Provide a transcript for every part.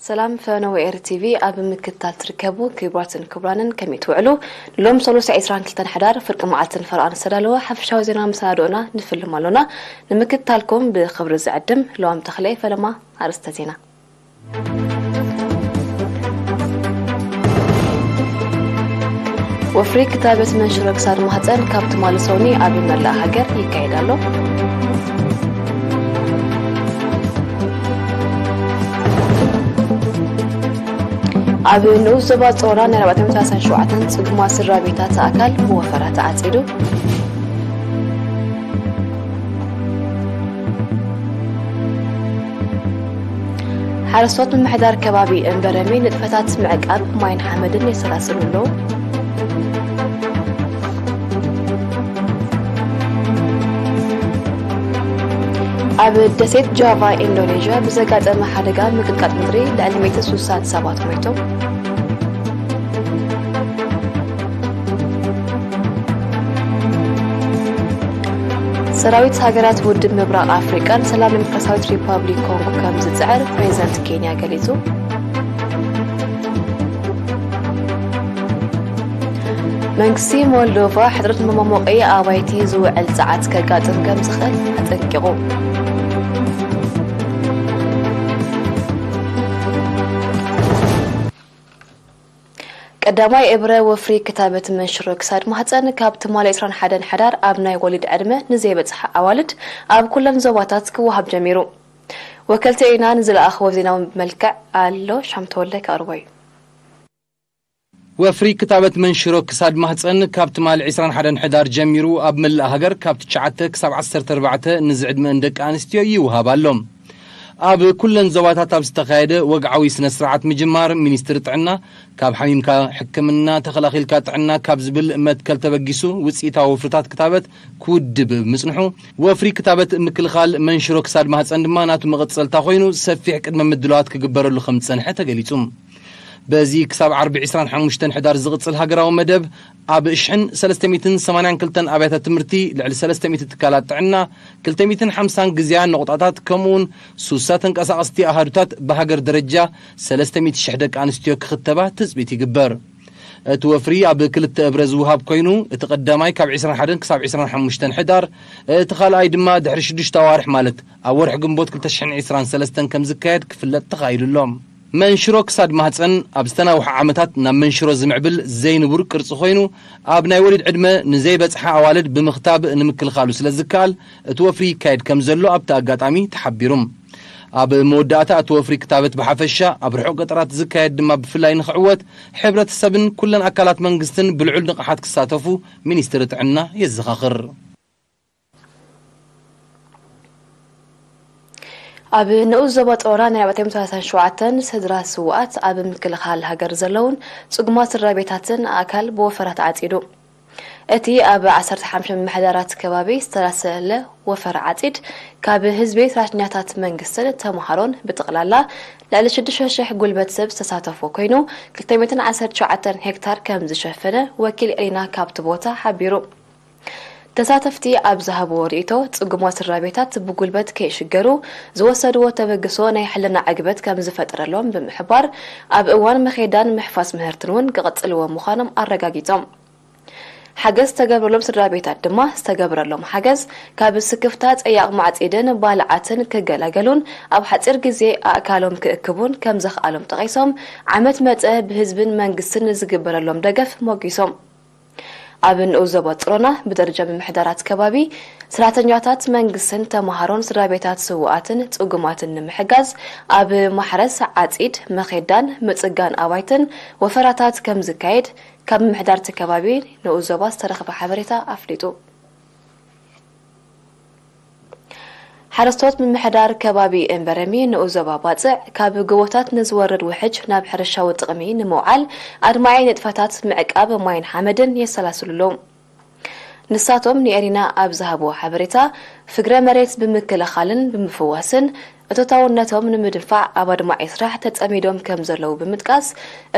ሰላም ፈነወ ኤር ቲቪ ኣብ ምክትታል ትርከቡ ክቡራትን ክቡራንን ከመይ ትውዕሉ? ሎም ሰሉስ ዕስራን ክልተን ሕዳር ፍርቂ መዓልትን ፈረቓን ዝተዳለወ ሓፈሻዊ ዜና መሰናዶና ንፍልም ኣሎና። ንምክትታልኩም ብኽብሪ ዝዕድም ለዋም ተኽለ ፈለማ። ኣርእስተ ዜና። ወፍሪ ክታበት መንሽሮ ክሳድ ማህፀን ካብ ትማሊ ሰውኒ ኣብ መላእ ሃገር ይካየድ ኣሎ። ኣብ ንኡስ ዞባ ጾሮና ናይ ኣርባዕተ ሚእቲ ሰላሳን ሸውዓተን ጽጉማት ስድራ ቤታት ኣካል ብወፈራ ተዓጺዱ። ሓረስቶት ምምሕዳር ከባቢ እምበረሚ ንጥፈታት ምዕቃብ ማይን ሓመድን የሰላስሉ ኣለዉ። ኣብ ደሴት ጃቫ ኢንዶኔዥያ ብዘጋጠመ ሓደጋ ምቅጥቃጥ ምድሪ ልዕሊ ሚእቲ ስሳን ሰባት ሞይቶም። ሰራዊት ሃገራት ውድብ ምብራቕ ኣፍሪቃን ሰላም ዲሞክራሲያዊት ሪፓብሊክ ኮንጎ ከም ዝጽዕር ፕሬዚደንት ኬንያ ገሊጹ። መንግስቲ ሞልዶቫ ሕጽረት መማሞቂ ኣባይቲ ዝውዕል ጸዓት ከጋጥም ከም ዝኽእል ኣጠንቂቑ። ቀዳማይ እብረ ወፍሪ ክታበት መንሽሮ ክሳድ ማህፀን ካብ ትማሊ ዕስራን ሓደን ሕዳር ኣብ ናይ ወሊድ ዕድመ ንዘይበጽሓ ኣዋልድ ኣብ ኩለን ዞባታት ክወሃብ ጀሚሩ። ወከልቲ ኢና ንዝለኣኽዎ ዜናዊ መልክዕ ኣሎ ሻምተወልደ ከቕርቦ እዩ። ወፍሪ ክታበት መንሽሮ ክሳድ ማህፀን ካብ ትማሊ ዕስራን ሓደን ሕዳር ጀሚሩ ኣብ መላእ ሃገር ካብ ትሽዓተ ክሳብ ዓሰርተ ኣርባዕተ ንዝዕድመን ደቂ ኣንስትዮ ይውሃብ ኣሎ። ኣብ ኩለን ዞባታት ኣብ ዝተኻየደ ወግዓዊ ስነ ስርዓት ምጅማር፣ ሚኒስትሪ ጥዕና ካብ ሓሚምካ ሕክምና፣ ተኸላኺልካ ጥዕና ካብ ዝብል መትከል ተበጊሱ ውፅኢታዊ ወፍርታት ክታበት ክውድብ ምጽንሑ፣ ወፍሪ ክታበት ምክልኻል መንሽሮ ክሳድ ማህፀን ድማ ናቱ መቐጸልታ ኮይኑ ሰፊሕ ቅድመ ምድላዋት ክግበረሉ ከም ዝጸንሐ ተገሊጹ። በዚ ክሳብ ዓርቢ ዕስራን ሓሙሽተን ሕዳር ዝቕጽል ሃገራዊ መደብ ኣብ ሽሕን ሰለስተ ሚእትን ሰማንያን ክልተን ኣብያተ ትምህርቲ፣ ልዕሊ ሰለስተ ሚእቲ ትካላት ጥዕና፣ ክልተ ሚእትን ሓምሳን ግዝያ ነቑጣታት፣ ከምኡውን ሱሳ ተንቀሳቐስቲ ኣሃዱታት ብሃገር ደረጃ ሰለስተ ሚእቲ ሽሕ ደቂ ኣንስትዮ ክኽተባ ትጽቢት ይግበር። እቲ ወፍሪ ኣብ ክልተ እብረ ዝውሃብ ኮይኑ፣ እቲ ቀዳማይ ካብ ዕስራን ሓደን ክሳብ ዕስራን ሓሙሽተን ሕዳር፣ እቲ ካልኣይ ድማ ድሕሪ ሽዱሽተ ኣዋርሕ ማለት ኣብ ወርሒ ግንቦት ክልተ ሽሕን ዕስራን ሰለስተን ከም ዝካየድ ክፍለጥ ተኻይዱ ኣሎ። መንሽሮ ክሳድ ማህፀን ኣብ ዝተናውሐ ዓመታት ናብ መንሽሮ ዝምዕብል ዘይንቡር ቅርፂ ኮይኑ፣ ኣብ ናይ ወሊድ ዕድመ ንዘይበፅሓ ኣዋልድ ብምኽታብ ንምክልኻሉ ስለ ዝከኣል፣ እቲ ወፍሪ ይካየድ ከም ዘሎ ኣብቲ ኣጋጣሚ ተሓቢሩ። ኣብ መወዳእታ እቲ ወፍሪ ክታበት ብሓፈሻ ኣብ ርሑቕ ገጠራት ዝካየድ ድማ ብፍላይ ንኽዕወት ሕብረተሰብን ኩለን ኣካላት መንግስትን ብልዑል ንቕሓት ክሳተፉ ሚኒስትሪ ጥዕና የዘኻኽር። ኣብ ንኡስ ዞባ ጦራ ናይ ኣርባዕተ ሚእቲ ሰላሳን ሸውዓተን ስድራ ስውኣት ኣብ ምክልኻል ሃገር ዘለውን ጽጉማት ስድራ ቤታትን ኣካል ብወፈራ ተዓጺዱ። እቲ ኣብ ዓሰርተ ሓሙሽተ ምምሕዳራት ከባቢ ዝተላሰለ ወፈራ ዓጺድ ካብ ህዝቢ ሰራሕተኛታት መንግስትን ተምሃሮን ብጥቕላላ ልዕሊ ሽዱሽተ ሽሕ ጉልበት ሰብ ዝተሳተፎ ኮይኑ ክልተ ሚእትን ዓሰርተ ሸውዓተን ሄክታር ከም ዝሸፈነ ወኪል ኤሪና ካብቲ ቦታ ሓቢሩ። ተሳተፍቲ ኣብ ዝሃብዎ ርእይቶ፣ ጽጉማት ስድራ ቤታት ብጉልበት ከይሽገሩ ዝወሰድዎ ተበግሶ ናይ ሕልና ዕግበት ከም ዝፈጠረሎም ብምሕባር፣ ኣብ እዋን መኼዳን ምሕፋስ ምህርትን እውን ክቕጽልዎ ምዃኖም ኣረጋጊጾም። ሓገዝ ዝተገብረሎም ስድራ ቤታት ድማ ዝተገብረሎም ሓገዝ ካብ ስክፍታ ጸያቕ ማዕጺድን ባልዓትን ክገላገሉን ኣብ ሓጺር ግዜ ኣእካሎም ክእክቡን ከም ዘኽኣሎም ጠቒሶም፣ ዓመት መጸ ብህዝብን መንግስትን ንዝግበረሎም ደገፍ ሞጊሶም። ኣብ ንኡስ ዞባ ጽሮና ብደረጃ ምምሕዳራት ከባቢ ሰራሕተኛታት መንግስትን ተምሃሮን ስድራ ቤታት ስውኣትን ጽጉማትን ንምሕጋዝ ኣብ ማሕረስ፣ ዓጺድ፣ መኼዳን ምጽጋን ኣባይትን ወፈራታት ከም ዝካየድ ካብ ምምሕዳር እቲ ከባቢ ንኡስ ዞባ ዝተረኽበ ሓበሬታ ኣፍሊጡ። ሓረስቶት ምምሕዳር ከባቢ እምበረሚ ንኡስ ዞባ ባጽዕ ካብ ጎቦታት ንዝወርድ ውሕጅ ናብ ሕርሻዊ ጥቕሚ ንምውዓል ኣድማዒ ንጥፈታት ምዕቃብ ማይን ሓመድን የሰላስሉ ኣለዉ። ንሳቶም ንኤሪና ኣብ ዝሃብዎ ሓበሬታ፣ ፍግረ መሬት ብምክልኻልን ብምፍዋስን እቶታውነቶም ንምድንፋዕ ኣብ ኣድማዒ ስራሕ ተጸሚዶም ከም ዘለዉ ብምጥቃስ፣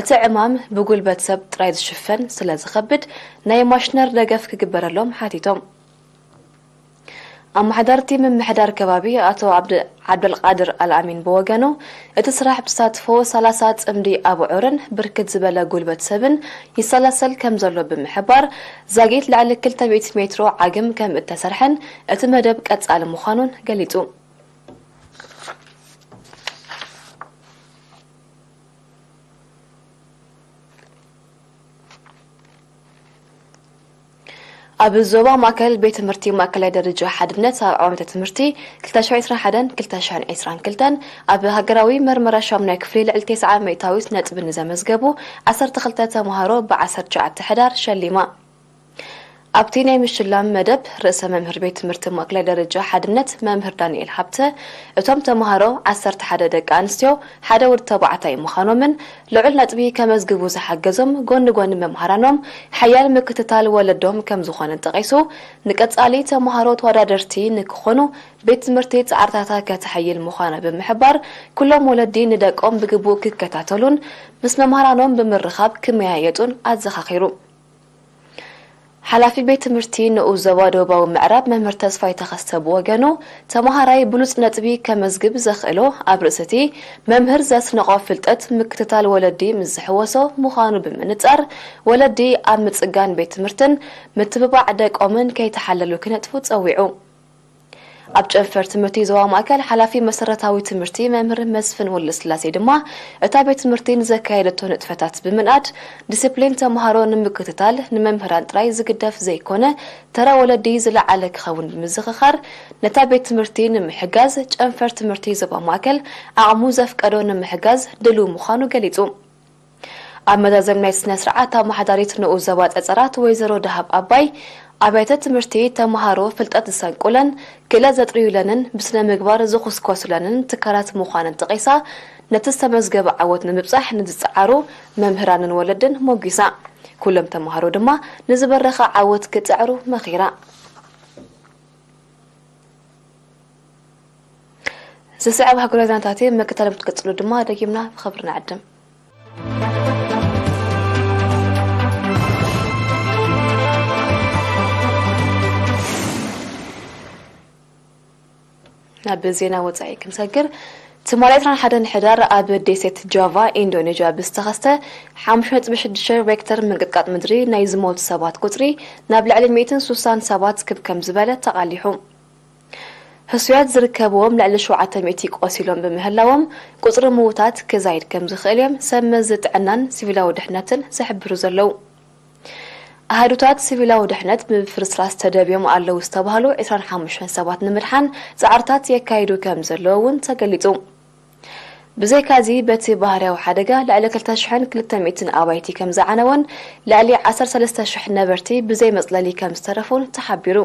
እቲ ዕማም ብጉልበት ሰብ ጥራይ ዝሽፈን ስለ ዝኸብድ ናይ ማሽነር ደገፍ ክግበረሎም ሓቲቶም። ኣመሓዳርቲ ምምሕዳር ከባቢ ኣቶ ዓብድ- ዓብደልቃድር ኣልኣሚን ብወገኑ፣ እቲ ስራሕ ብተሳትፎ ሰላሳ ጽምዲ ኣብዑርን ብርክት ዝበለ ጉልበት ሰብን ይሰላሰል ከም ዘሎ ብምሕባር፣ ዛጊት ልዕሊ ክልተ ሚእቲ ሜትሮ ዓግም ከም እተሰርሐን እቲ መደብ ቀጻሊ ምዃኑን ገሊጹ። ኣብ ዞባ ማእከል ቤት ትምህርቲ ማእከላይ ደረጃ ሓድነት ኣብ ዓመተ ትምህርቲ ክልተ ሽሕን ዕስራን ሓደን ክልተ ሽሕን ዕስራን ክልተን ኣብ ሃገራዊ መርመራ ሻሙናይ ክፍሊ ልዕሊ ተስዓ ሚእታዊት ነጥቢ ንዘመዝገቡ ዓሰርተ ክልተ ተምሃሮ ብዓሰርተ ትሽዓተ ሕዳር ሸሊማ። ኣብቲ ናይ ምሽላም መደብ ርእሰ መምህር ቤት ትምህርቲ ማእከላይ ደረጃ ሓድነት መምህር ዳንኤል ሃብተ፣ እቶም ተምሃሮ ዓሰርተ ሓደ ደቂ ኣንስትዮ ሓደ ወዲ ተባዕታይ ምዃኖምን ልዑል ነጥቢ ከመዝግቡ ዝሓገዞም ጎኒ ጎኒ መምሃራኖም ሓያል ምክትታል ወለዶም ከም ዝኾነን ጠቒሱ፣ ንቀጻሊ ተምሃሮ ተወዳደርቲ ንክኾኑ ቤት ትምህርቲ ጻዕርታታ ከተሐይል ምዃና ብምሕባር፣ ኩሎም ወለዲ ንደቆም ብግቡእ ክከታተሉን ምስ መምሃራኖም ብምርኻብ ክመያየጡን ኣዘኻኺሩ። ሓላፊ ቤት ትምህርቲ ንኡስ ዞባ ደቡባዊ ምዕራብ መምህር ተስፋይ ተኸስተ ብወገኑ፣ ተመሃራይ ብሉጽ ነጥቢ ከመዝግብ ዘኽእሎ ኣብ ርእሲ እቲ መምህር ዘስነቖ ፍልጠት ምክትታል ወለዲ ምስ ዝሕወሶ ምዃኑ ብምንጻር፣ ወለዲ ኣብ ምጽጋን ቤት ትምህርትን ምትብባዕ ደቆምን ከይተሓለሉ ክነጥፉ ጸዊዑ። ኣብ ጨንፈር ትምህርቲ ዞባ ማእከል ሓላፊ መሰረታዊ ትምህርቲ መምህር መስፍን ወልደስላሴ ድማ፣ እታ ቤት ትምህርቲ ንዘካየደቶ ንጥፈታት ብምንኣድ፣ ዲሲፕሊን ተምሃሮ ንምክትታል ንመምህራን ጥራይ ዝግደፍ ዘይኮነ፣ ተራ ወለዲ ዝለዓለ ክኸውን ብምዝኽኻር፣ ነታ ቤት ትምህርቲ ንምሕጋዝ ጨንፈር ትምህርቲ ዞባ ማእከል ዓቕሙ ዘፍቀዶ ንምሕጋዝ ድሉው ምዃኑ ገሊጹ። ኣብ መዛዘሚ ናይቲ ስነ ስርዓት ኣመሓዳሪት ንኡስ ዞባ ጸጸራት ወይዘሮ ደሃብ ኣባይ፣ ኣብያተ ትምህርቲ ተምሃሮ ፍልጠት ዝሰንቁለን ክእለት ዘጥርዩለንን ብስነ ምግባር ዝኹስኮሱለንን ትካላት ምዃነን ጠቒሳ፣ ነቲ ዝተመዝገበ ዓወት ንምብጻሕ ንዝጸዓሩ መምህራንን ወለድን ሞጒሳ። ኩሎም ተምሃሮ ድማ ንዝበረኸ ዓወት ክጽዕሩ መኺራ። ዝስዕብ ሃገራዊ ዜናታት ምክትታል ክትቅጽሉ ድማ ደጊምና ብኽብሪ ንዕድም። ናብ ዜና ወጻኢ ክንሰግር። ትማሊ ዕስራን ሓደን ሕዳር ኣብ ደሴት ጃቫ ኢንዶኔዥያ ብዝተኸስተ ሓሙሽተ ነጥቢ ሽዱሽተ ሬክተር ምንቅጥቃጥ ምድሪ ናይ ዝሞቱ ሰባት ቁጽሪ ናብ ልዕሊ ሚእትን ሱሳን ሰባት ክብ ከም ዝበለ ተቓሊሑ። ህሱያት ዝርከብዎም ልዕሊ ሸውዓተ ሚእቲ ቆሲሎም ብምህላዎም፣ ቁጽሪ ምዉታት ክዛይድ ከም ዝኽእል እዮም ሰብ መዚ ጥዕናን ሲቪላዊ ድሕነትን ዝሕብሩ ዘለዉ። ኣሃዱታት ሲቪላዊ ድሕነት ብምፍርስራስ ተደብዮም ኣለዉ ዝተባህሉ ዕስራን ሓሙሽተን ሰባት ንምድሓን ጻዕርታት የካይዱ ከም ዘለዉ እውን ተገሊጹ። ብዘይካዚ፣ በቲ ባህርያዊ ሓደጋ ልዕሊ ክልተ ሽሕን ክልተ ሚእትን ኣባይቲ ከም ዝዓነወን ልዕሊ ዓሰርተ ሰለስተ ሽሕ ነበርቲ ብዘይ መጽለሊ ከም ዝተረፉን ተሓቢሩ።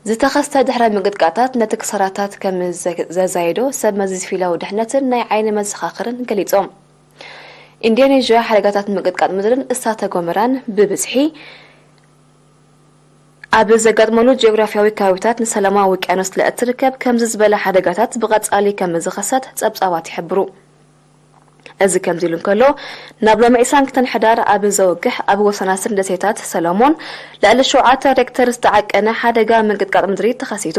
ዝተኸስተ ድሕረ ምንቅጥቃጣት ነቲ ክሳራታት ከም ዘ- ዘዛየዶ ሰብ መዚ ሲቪላዊ ድሕነትን ናይ ዓይኒ መዘኻኽርን ገሊጾም። ኢንዶኔዥያ ሓደጋታት ምንቅጥቃጥ ምድርን እሳተ ጎመራን ብብዝሒ ኣብ ዘጋጥመሉ ጂኦግራፊያዊ ከባቢታት ንሰላማዊ ውቅያኖስ ስለ እትርከብ፣ ከምዚ ዝበለ ሓደጋታት ብቐጻሊ ከም ዝኸሰት ጸብጻባት ይሕብሩ። እዚ ከምዚ ኢሉ እንከሎ፣ ናብ ሎሚ ዕስራን ክልተን ሕዳር ኣብ ዘወግሕ ኣብ ወሰናስን ደሴታት ሰሎሞን ልዕሊ ሸውዓተ ሬክተር ዝተዓቀነ ሓደጋ ምንቅጥቃጥ ምድሪ ተኸሲቱ።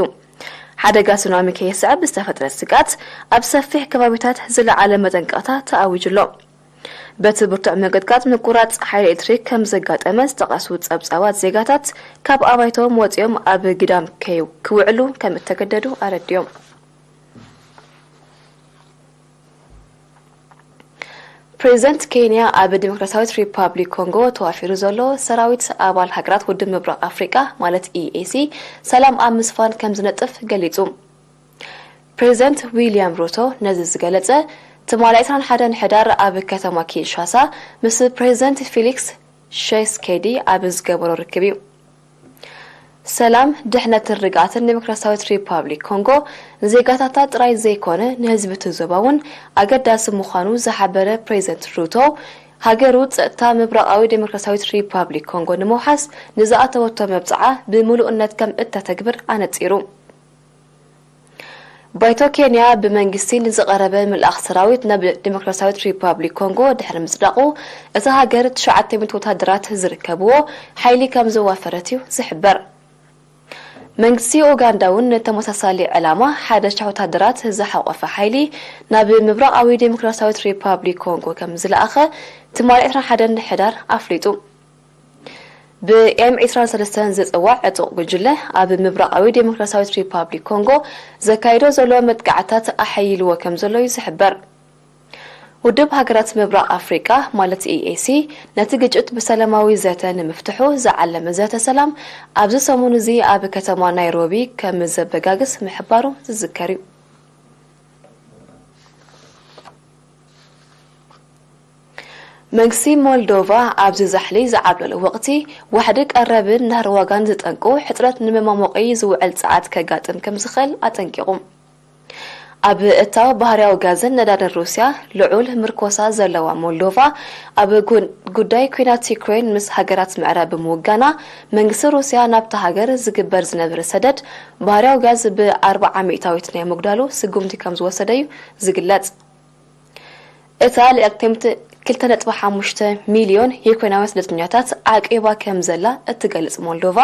ሓደጋ ሱናሚ ከየስዕብ ዝተፈጥረ ስግኣት ኣብ ሰፊሕ ከባቢታት ዝለዓለ መጠንቀቕታ ተኣዊጁ ኣሎ። በቲ ብርቱዕ ምንቅጥቃጥ ምቁራጽ ሓይሊ ኤሌክትሪክ ከም ዘጋጠመ ዝጠቐሱ ጸብጻባት፣ ዜጋታት ካብ ኣባይቶም ወጺኦም ኣብ ግዳም ከይ- ክውዕሉ ከም እተገደዱ ኣረዲኦም። ፕሬዚደንት ኬንያ ኣብ ዲሞክራሲያዊት ሪፓብሊክ ኮንጎ ተዋፊሩ ዘሎ ሰራዊት ኣባል ሃገራት ውድብ ምብራቕ ኣፍሪቃ ማለት ኢኤሲ ሰላም ኣብ ምስፋን ከም ዝነጥፍ ገሊጹ። ፕሬዚደንት ዊልያም ሩቶ ነዚ ዝገለጸ ትማሊ ዕስራን ሓደን ሕዳር ኣብ ከተማ ኪንሻሳ ምስ ፕሬዚደንት ፊሊክስ ሸስኬዲ ኣብ ዝገበሮ ርክብ እዩ። ሰላም፣ ድሕነትን ርግኣትን ዲሞክራሲያዊት ሪፓብሊክ ኮንጎ ንዜጋታታ ጥራይ ዘይኮነ ንህዝቢ እቲ ዞባ እውን ኣገዳሲ ምዃኑ ዝሓበረ ፕሬዚደንት ሩቶ፣ ሃገሩ ጸጥታ ምብራቓዊ ዲሞክራሲያዊት ሪፓብሊክ ኮንጎ ንምውሓስ ንዝኣተወቶ መብጽዓ ብምሉእነት ከም እተተግብር ኣነጺሩ። ባይቶ ኬንያ ብመንግስቲ ንዝቐረበ ምልኣኽ ሰራዊት ናብ ዲሞክራሲያዊት ሪፓብሊክ ኮንጎ ድሕሪ ምጽዳቑ፣ እታ ሃገር ትሽዓተ ሚእቲ ወታደራት ዝርከብዎ ሓይሊ ከም ዘዋፈረት እዩ ዝሕበር። መንግስቲ ኡጋንዳ እውን ንተመሳሳሊ ዕላማ ሓደ ሽሕ ወታደራት ዝሓቆፈ ሓይሊ ናብ ምብራቓዊ ዴሞክራሲያዊት ሪፓብሊክ ኮንጎ ከም ዝለኣኸ ትማሊ ዕስራን ሓደን ሕዳር ኣፍሊጡ። ብ ኤም ዕስራን ሰለስተን ዝጽዋዕ ዕጡቕ ጉጅለ ኣብ ምብራቓዊ ዴሞክራሲያዊት ሪፓብሊክ ኮንጎ ዘካይዶ ዘሎ መጥቃዕታት ኣሐይልዎ ከም ዘሎ እዩ ዝሕበር። ውድብ ሃገራት ምብራቕ ኣፍሪቃ ማለት ኢኤሲ ነቲ ግጭት ብሰላማዊ ዘተ ንምፍትሑ ዝዓለመ ዘተ ሰላም ኣብዚ ሰሙን እዚ ኣብ ከተማ ናይሮቢ ከም ዘበጋግስ ምሕባሩ ዝዝከር እዩ። መንግስቲ ሞልዶቫ ኣብዚ ዛሕሊ ዝዓብለሉ ወቕቲ ዋሕዲ ቀረብን ናህሪ ዋጋን ዝጠንቁ ሕጽረት ንመማሞቒ ዝውዕል ጸዓት ከጋጥም ከም ዝኽእል ኣጠንቂቑ። ኣብ እታው ባህርያዊ ጋዝን ነዳድን ሩስያ ልዑል ምርኮሳ ዘለዋ ሞልዶቫ፣ ኣብ ጉ-፣ ጉዳይ ኲናት ዩክሬን ምስ ሃገራት ምዕራብ ብምውጋና፣ መንግስቲ ሩስያ ናብታ ሃገር ዝግበር ዝነበረ ሰደድ ባህርያዊ ጋዝ ብ ኣርብዓ ሚእታዊት ናይ ምጉዳሉ ስጉምቲ ከም ዝወሰደ እዩ ዝግለጽ። እታ ልዕልቲ ክልተ ነጥቢ ሓሙሽተ ሚልዮን ዩክሬናውያን ስደተኛታት ዓቂባ ከም ዘላ እትገልጽ ሞልዶቫ፣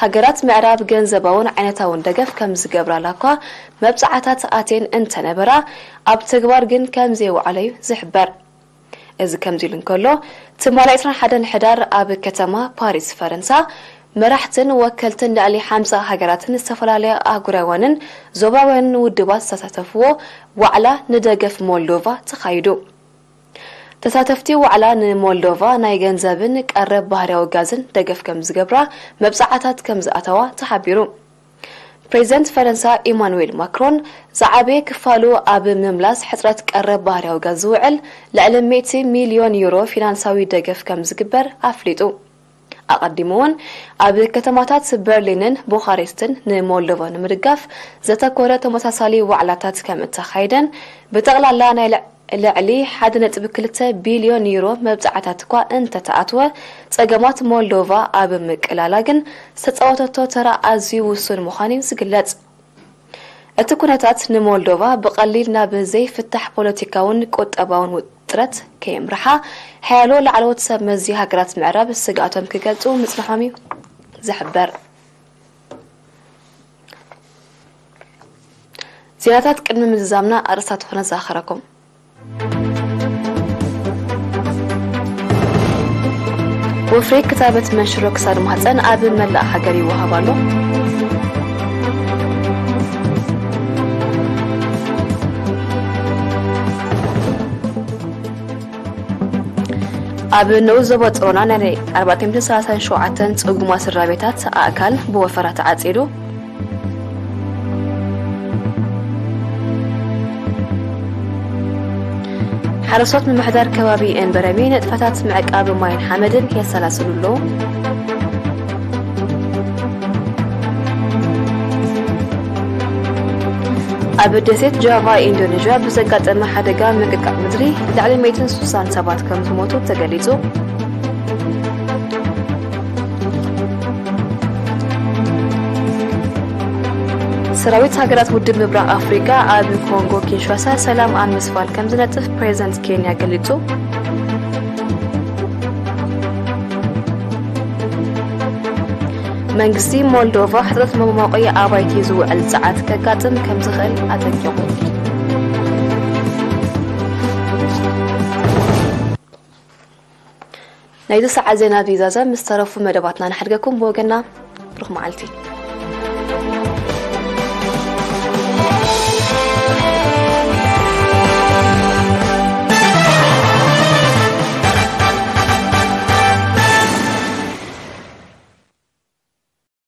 ሃገራት ምዕራብ ገንዘባውን ዓይነታውን ደገፍ ከም ዝገብራላ እኳ መብጽዓታት ኣትየን እንተነበራ፣ ኣብ ተግባር ግን ከም ዘይወዓለ'ዩ ዝሕበር። እዚ ከምዚ ኢሉ እንከሎ፣ ትማሊ ዕስራን ሓደን ሕዳር ኣብ ከተማ ፓሪስ ፈረንሳ፣ መራሕትን ወከልትን ልዕሊ ሓምሳ ሃገራትን ዝተፈላለያ ኣህጉራውያንን ዞባውያንን ውድባት ዝተሳተፍዎ ዋዕላ ንደገፍ ሞልዶቫ ተኻይዱ። ተሳተፍቲ ዋዕላ ንሞልዶቫ ናይ ገንዘብን ቀረብ ባህርያዊ ጋዝን ደገፍ ከም ዝገብራ መብጽዓታት ከም ዝኣተዋ ተሓቢሩ። ፕሬዚደንት ፈረንሳ ኢማኑዌል ማክሮን ዝዓበየ ክፋሉ ኣብ ምምላስ ሕጽረት ቀረብ ባህርያዊ ጋዝ ዝውዕል ልዕሊ ሚእቲ ሚልዮን ዩሮ ፊናንሳዊ ደገፍ ከም ዝግበር ኣፍሊጡ። ኣቐዲሙ እውን ኣብ ከተማታት በርሊንን ቡኻሬስትን ንሞልዶቫ ንምድጋፍ ዘተኮረ ተመሳሳሊ ዋዕላታት ከም እተኻየደን ብጠቕላላ ናይ ልዕ-፣ ልዕሊ ሓደ ነጥቢ ክልተ ቢልዮን ዩሮ መብጽዓታት እኳ እንተተኣትወ፣ ጸገማት ሞልዶቫ ኣብ ምቅላላ ግን ዝተጻወተቶ ተራ ኣዝዩ ውሱን ምዃኑ እዩ ዝግለጽ። እቲ ኩነታት ንሞልዶቫ ብቐሊል ናብ ዘይፍታሕ ፖለቲካውን ቁጠባውን ውጥረት ከየምርሓ፣ ሓያሎ ላዕለዎት ሰብ መዚ ሃገራት ምዕራብ ስግኣቶም ክገልጹ ምጽንሖም እዩ ዝሕበር። ዜናታት ቅድሚ ምዝዛምና ኣርእስታት ኾነ ዘኻኽረኩም። ወፍሪ ክታበት መንሽሮ ክሳድ ማህፀን ኣብ መላእ ሃገር ይወሃብ ኣሎ። ኣብ ንኡስ ዞባ ጾሮና ናይ ኣርባዕተ ሚእትን ሰላሳን ሸውዓተን ጽጉማት ስድራ ቤታት ኣእካል ብወፈራ ተዓጺዱ። ሓረስቶት ምምሕዳር ከባቢ እንበረሚ ንጥፈታት ምዕቃብ ማይን ሓመድን የሰላስሉ ኣለዉ። ኣብ ደሴት ጃቫ ኢንዶኔዥያ ብዘጋጠመ ሓደጋ ምንቅጥቃጥ ምድሪ ልዕሊ ሚእትን ስሳን ሰባት ከም ዝሞቱ ተገሊጹ። ሰራዊት ሃገራት ውድብ ምብራቕ ኣፍሪካ ኣብ ኮንጎ ኪንሻሳ ሰላም ኣብ ምስፋን ከም ዝነጥፍ ፕሬዚደንት ኬንያ ገሊጹ። መንግስቲ ሞልዶቫ ሕጽረት መሞቂ ኣባይቲ ዝውዕል ጸዓት ከጋጥም ከም ዝኽእል ኣጠንቂቑ። ናይዚ ሰዓት ዜና ቪዛዘ ምስ ተረፉ መደባትና ንሓድገኩም ብወገና ብሩኽ መዓልቲ።